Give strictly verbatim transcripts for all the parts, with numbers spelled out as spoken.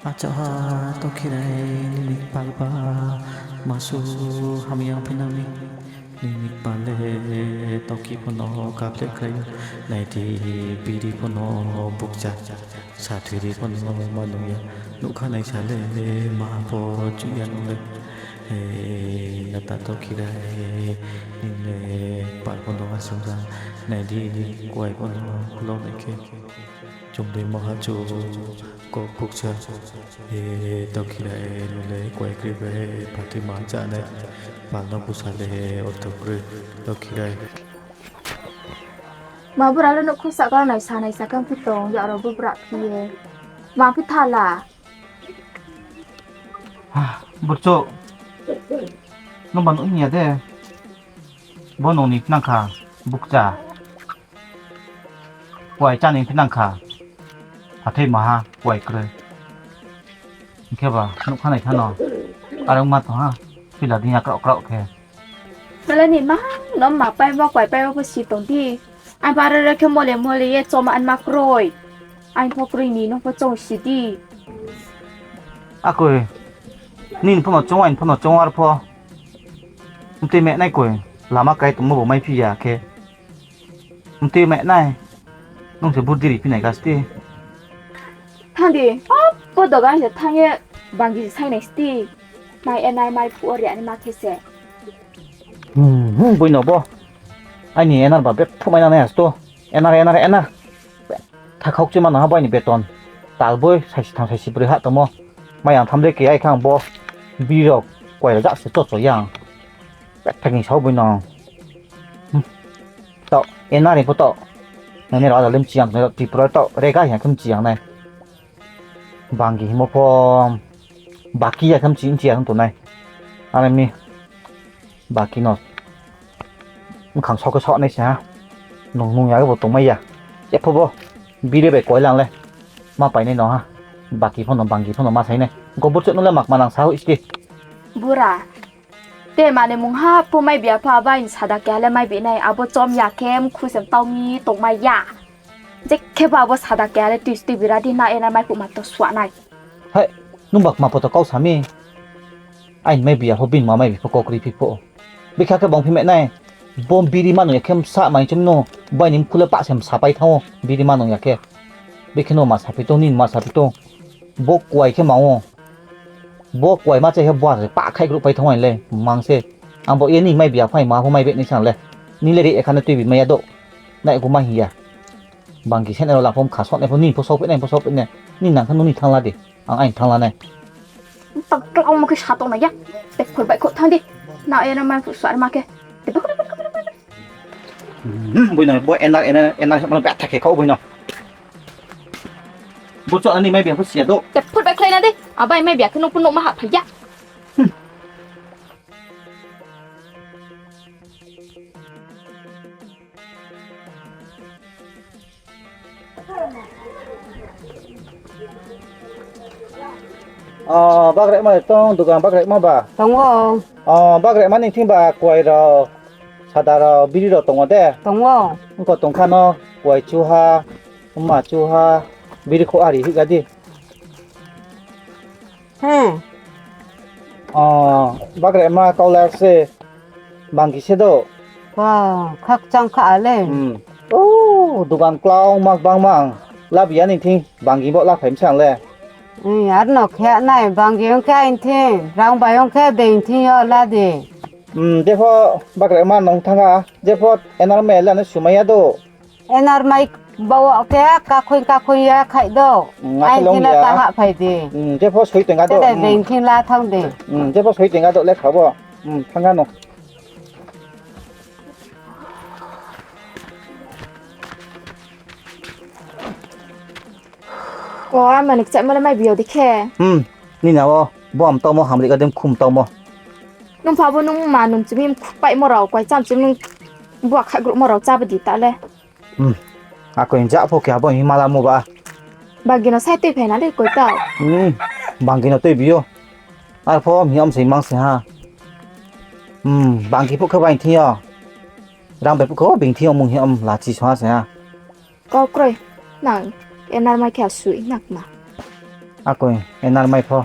Achouh ha, Tokhirai, nini kpal ba masu hamya phi nang mi. Nini kpal le tokhi pho no kapleh krai ou. Nai di, biri pho no bukcha, sathoi ri pho no ma nung ya. Nougkha naisa le ma pho chuh ya nung le. He, nata Tokhirai, nini le kpal pho no asung ja. Nai di, kuai pho no khulo nai khe. Chumdei maha chu kok bukcha. He, Tokhirai, nung le kuai kroi bai, phathoi ma chá nai. Pal no busa le ortho kroi, Tokhirai. Ma bura le nouhkhong sahka naisa naisa khe phi tong, yak rao bubra phi ye. Ma phi thala. Burchouh, nung ba nuh hing ya de. Bo nung ni phnang kha, bukcha. Kuai chá ni phnang kha. Hathái maha, kuai kroi. Hing khe ba, nouhkha nai tha no. Are ongma tong ha, pila dei ya kraoh kraoh khe. Mala ni ma, no ma pai bo, kuai pai bo pho si tong di. Ang pho are re khe mole mole ye choma anma kroi. Ang pho kroi ni, no pho choung si di. Akoi, nini pho no choung, aini pho no choung ar pho. Mtui mehnai koi, lama krai tongmo bo maiphi ya khe. Mtui mehnai, nung se burdi ri phi nai kasti. Thanng di, abo dogan se thanng ye, banggi se saing nai sti. Mai enar mai phuh wo ri ani ma khe se. Hmm, hmm, boi no bo. Aini enar ba bethouh mai nang nai asto. Enar, enar, enar. Tha khaukchima nang ha bo aini beton. Tal boi saisi tham saisi broi ha tongmo. Mai ang tham le ke ai khang bo. Biri rao kuai rajak se chocho yang. Bethak ni sao boi no. Hmm. Taoh, enar ni pho taoh. Nai ni rao ada le mchi yang, Tripura taoh, rega hing khe mchi yang nai. Banggi hingmo pho, baki ya khe mchi, mchi ya hing tongnai. Are mi, baki no bkhang sao khe saoh nai se ha. Nung nung ya khe bo tongmai ya. Jepho bo, biri bai kuai lang le. Ma painai no ha. Baki pho no, banggi pho no ma sai nai. Gobor chouh no le makma nang sa hoih sti. Bura. Te mani mungha pho mai bia pho abo aini sada keha le mai bi nai, abo chom ya khe mkhu se mtao mi tongmai ya. Je khe pho abo sada keha le tui tui bira di na, enar mai phuh ma to sua nai. Hai, nung ba kma pho to kau sa mi. Aini mai bia pho bini ma mai bi pho kau kri phi pho. Bikha khe bang phi mai nai. Bo biri ma nung ya khe msa mai chum no. Bai ni mkhu le pah se msa pai thanng ou. Biri ma nung ya khe. Bikhe no ma saphi tong, nini ma saphi tong. Bo kuai khe mang ou. Bo kuai ma chai khe bo se pah khaih grouh pai thanng ou le, mang se. Ang bo ye nini mai bia phai ma pho mai beh nai sang le. Nini le ri ekha no tui bi mai ya do. Nai gu ma hing ya. Banggi se nai rao la pho mkha so nai pho nini pho so peh nai pho so peh nai. Nini nang khe nung ni thanng la di. Ang aini thanng la nai. Tang klau mo khe sa tong nai ya. Te khor bai khor thanng di. Na enar mai phuh sua ma khe. Te bai khor bai khor bai khor. Hmm, boi no, bo enar, enar, enar, mano bethak khe kau boi no. Bo chouh nani mai bia pho si ya do. Te phut bai khlai na di. Abai mai bia khe nouh pho nouh ma hahphai ya. Hmm. O, bagraima le tong, dugan bagraima ba? Tong ou. O, bagraima ni thing ba kuai rao, sada rao, biri rao tong ou de? Tong ou. Ongkho tong kha no, kuai chuha, ma chuha, biri khouh ari hoih ga di. Hmm. O, bagraima kau le se, banggi se do. O, khakchang kha le. Hmm. O, dugan klau ma gbangma ang labi ya ni thing, banggi bo laphai msa ang le. Hmm, arno khe nai, banggi ong khe aini thing, rang bai ong khe being thing yo la di. Hmm, jepho bagraima nung thanng ha, jepho enar mai le ano sumai ya do. Enar mai baoh khe kakhoing kakhoing ya khaih do. Hmm, aini thing la ta hahphai di. Hmm, jepho soi tong ga do. Tele being thing la thanng di. Hmm, jepho soi tong ga do le kha bo. Hmm, thanng ano. O, ama ni kchaihmo le mai bi yo di khe. Hmm, nini a wo, bo mtaomo hamri ga de mkhu mtaomo. Nung pha bo nung ma nung chimi mkhu paihmo rao, kuai cham chimi nung bo khaihgruhmo rao chá bo di ta le. Hmm, akoi ja pho khe abo himala mo ba. Banggi no sai tui phai na le koi tau. Hmm, banggi no tui bi yo. Arpho mi om se mang se ha. Hmm, banggi phuh khe bai thing yo. Rang bai phuh khe being thing yo mung hi om lachi song ha se ha. Kau kroi, nang enar mai khe asui nakma. Akoi, enar mai pho.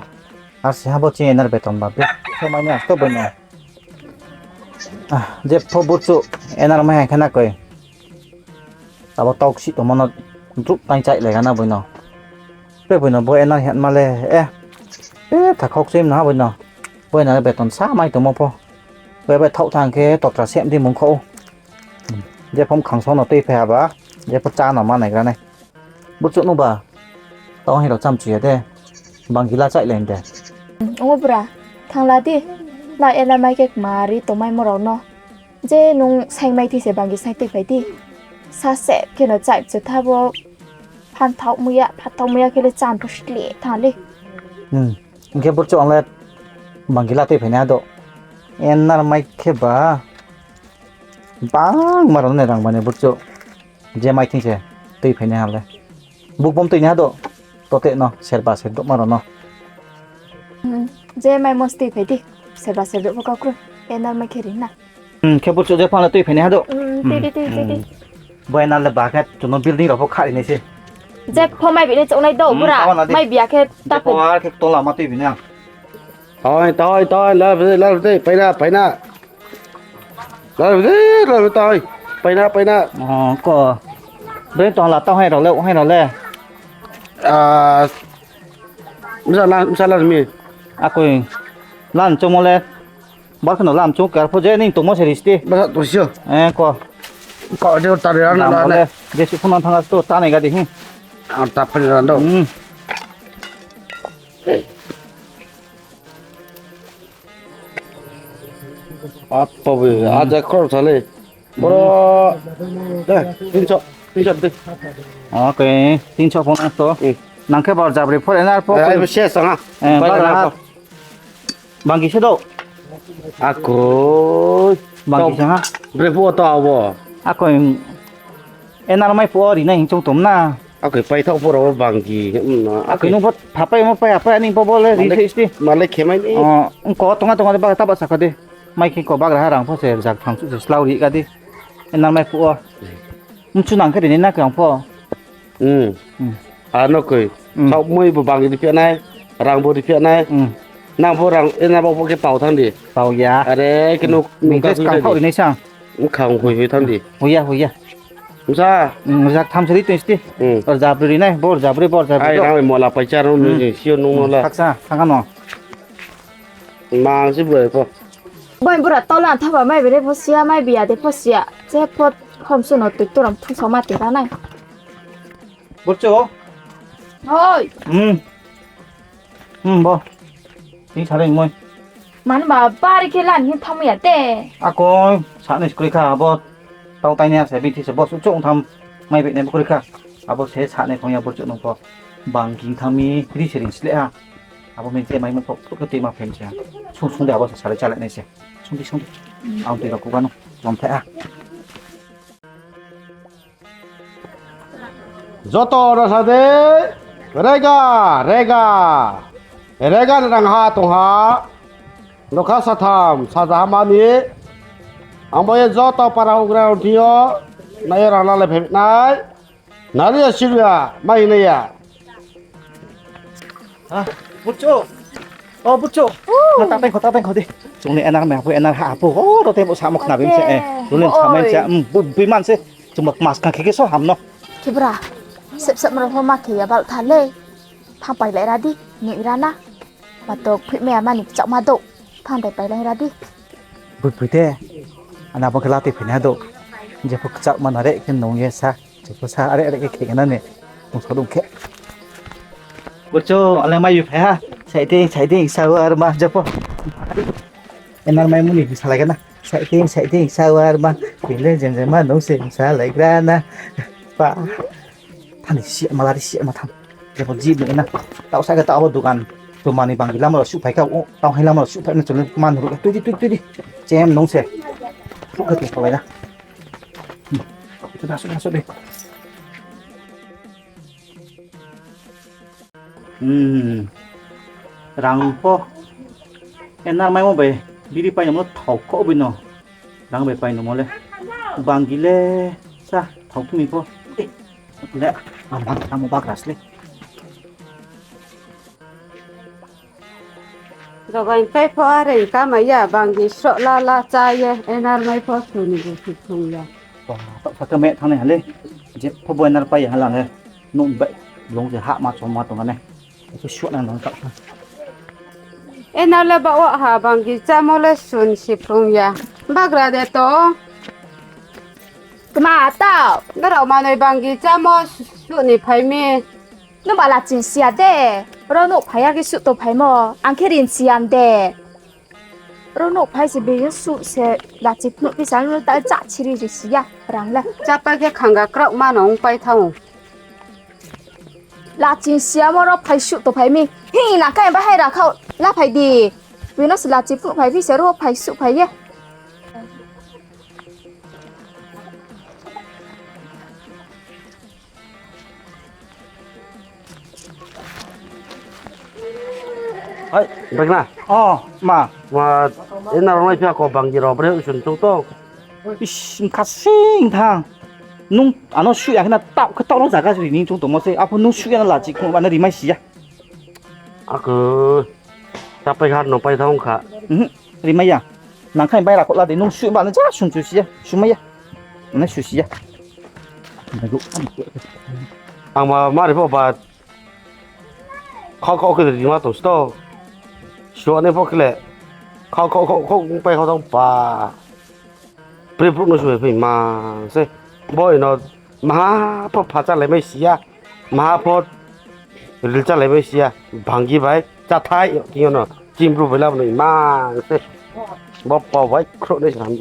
Ar se ha bo chini enar beton ba, be, so mai ni asto boi no. Ah, je pho burchuh, enar mai hai khe na koi. Abo tauksi tongmo no drup tang chai lai gana boi no. Pe boi no bo enar hing ma le, eh. Pe tha khauksoi mna ha boi no. Boi no beton sa mai tongmo pho. Boi bai thaoh thang khe totra sem di mung khou. Je pho mkhang so no tui phai ha ba, je pho chá no ma naigra nai. Burchuh nuba, tau hai rao chamchu ya de. Banggi la chai lai de. Ong bra, thang la di. Na enar mai khe kmari tongmaimo rao no. Je nung saing mai thing se banggi saing tui phai di. Sa se khe no chai chu tha bo. Phan thaoh muya, phan thaoh muya khe le chan pho sli thang le. Hing khe burchuh ang le banggi la tui phai nai ha do. Enar mai khe ba. Bangma rao no nai rang mani burchuh. Je mai thing se tui phai nai ha le. Buk bom tui nai ha do. Tote no serba serdouhma rao no. Je maimo se tui phai di. Serba serdouh pho kau kroi. Enar mai khe ri na. Khe burchuh je pho ang le tui phai nai ha do. Bo enar le ba khe chung no building rao pho kha ri nai se. Je pho mai bi nai chouh nai do bura. Mai bi ya khe ta pho ar khe tola ma tui bi nai. Tao, tao, tao, lar bde, lar bde, paina, paina. Lar bde, lar bde, tao, paina, paina. Ko. Bre tong la tao hai rao le, hai rao le. Msa la, msa la mi. Akoi. Lan chomo le. Bar kheno lam chung kar pho je ning tongmo se ri sti. Basa tong sio. Ko. Ko je ta ri rana la le. Je su phone thang as to ta nai ga di hing. Ang ta phone ran do. Apa be, aja khor thale. Boro, de, tinso, tinso de. Oke, tinso phone to. Nang khe bor jabri phor enar pho. Ai, se sanga. Banggi se do. Akoi. Banggi se ha. Bre pho to abo. Akoi. Enar mai pho ri nai hing chung tom na. Akoi paithao pho ro banggi. Akoi nung pho phapai mo pai apai ani pho bo le ri se sti. Male khemai ni. Ko tonga tonga de ba ta ba sakha de. Mai khe ko bagraha rang pho se rzak tham su se slao ri ka di. Enar mai phuh wo. Mchu nang khe ri nai na khe ang pho. Ano koi. Saoh moi bo bang ri phi nai. Rang bo ri phi nai. Nang pho rang enar bo pho khe pao thanng di. Pao ya. Are khe nuk nung ta kang pho ri nai sa. Mkhang hoi hoi thanng di. Hoi ya, hoi ya. Msa. Rzak tham se ri tong sti. Rzak bri ri nai, bo rzak bri, bo rzak bri. Ai rang mola paisa rong nung jing sio nung no la. Thaksa, thang ano. Mang se boi pho. Boi bura tola thaba mai bere pho sia, mai biya de pho sia. Je pho homsu no tui turam thung so ma tira nai. Burchu. Hoi. Hmm. Hmm, bo. Ting sa ring moi. Man ba bari khe lan hin thang ya te. Akoi, sa ni skri kha, bo. Tau tai ni ase, bini se bo su chung tham. Mai bini bo kri kha. Abo se sa ni phang ya burchu nung pho. Bang ging tham mi, ri se ring sle ha. Abo ming te mai mo pho, pho te ma phem se. Sung sung de abo se sa le cha le nai se. Sung di, sung di. Ang tui rao kuba no. Jom the ha. Joto rasa de, rega, rega, rega ni rang ha tong ha, nokha satham, saja ha mani, ang bo ye joto para ugra rao thing yo, nai ye rang lalai phai nai, nari ya siru ya, mai nai ya. Ha, burchu. O, burchu. Ma ta tang kho, ta tang kho di. Chung ni enar mai ha pho, enar ha pho. O, ro te bo samo khna bim se, eh. Ro len samai se, um, bu, bui man se. Chung ma mas kang khe khe so ham no. Khe bra. Sep sep mro pho ma khe ya bal tha le. Thang pai lai ra di. Ni ra na. Ma to phui me ama ni kchak ma do. Thang dai pai lai ra di. Bui bui te. Ana bo khe la tui phai na do. Je pho kchak ma na re khe nung ye sa. Jepho sa are are khe khe na ne. Ong so dong khe. Burchu, ale mai yu phai ha. Sai ding, sai ding, sa wa ar ma, jepho. Enar mai muni salai gana. Sai ding, sai ding, sa wa ar ma. Bile jen jen ma nung se salai gana. Pa. Thani si ma lari si ma tham. Jepho ji nung na. Tau sa ga tau dukan. Tu mani bang lama lo su phai ka. Tau hai lama lo su phai na chun man ru. Tui di, tui, tui di. Chem nung se. Su khe tu salai na. Itu dah, sudah, sudah. Hmm. Rang pho. Enar mai mo bai. Biri pai no thau kho bui no. Rang bai pai no mo le. Banggi le sa thau tu mi pho. Le. Am bang thamo bak ras le. Dogaing kai pho are kamai ya, banggi sroh la la chá ye, enar mai pho suni bo si thung ya. Wa, taoh sa khe mai thanng nai ha le. Je pho bo enar pai ya ha la le. Nuh bai, blung se hahma chongma tong nai. Asuh suh nang nang taoh sa. Enar le ba wa ha banggi chámo le sun si phrung ya. Bagra de to. Kma taoh. Brao manoi banggi chámo suh ni phai mi. Nungba laching si ya de, ro nouh phai ya khe suh tong phaimo, ang khe rin si ya de. Ro nouh phai se bini suh se laching phnuh phi sa, ro ta chá chiri ri si ya, rang le. Chápai khe khanga kraohma no ongpai thanng ou. Laching si yamo ro phai suh tong phai mi. Hi, nang khe bahai ra khao, la phai di. Bini se laching phnuh phai phi se ro phai suh phai ye. Hai, baikna. O, ma. Ma, ena rao nai phi ako banggi rao bre sun chung tong. Is, mkha sing thang. Nung ano suh ya khe na taoh khe taoh no zaga ri ni chung tongmo se. Apho nung suh ya na laching khong ba na rimai si ya. Ako, chápai kha no pai thanng kha. Rimai ya. Nang khe bai ra khouh la di, nung suh ba na ja sung chu si ya, sumai ya. Nai su si ya. Ang ma mari pho ba khau khau khe rima tong sto. Suh ni pho khle khau khau khau khau pai khau tong pa. Pri pruh no su phai mang se. Bo ino maha pho pha chálai mai si ya. Maha pho ril chálai mai si ya. Banggi bai cháthai khe no. Chimbru bai labo no mang se. Bo pau bai khrouh nai se ham.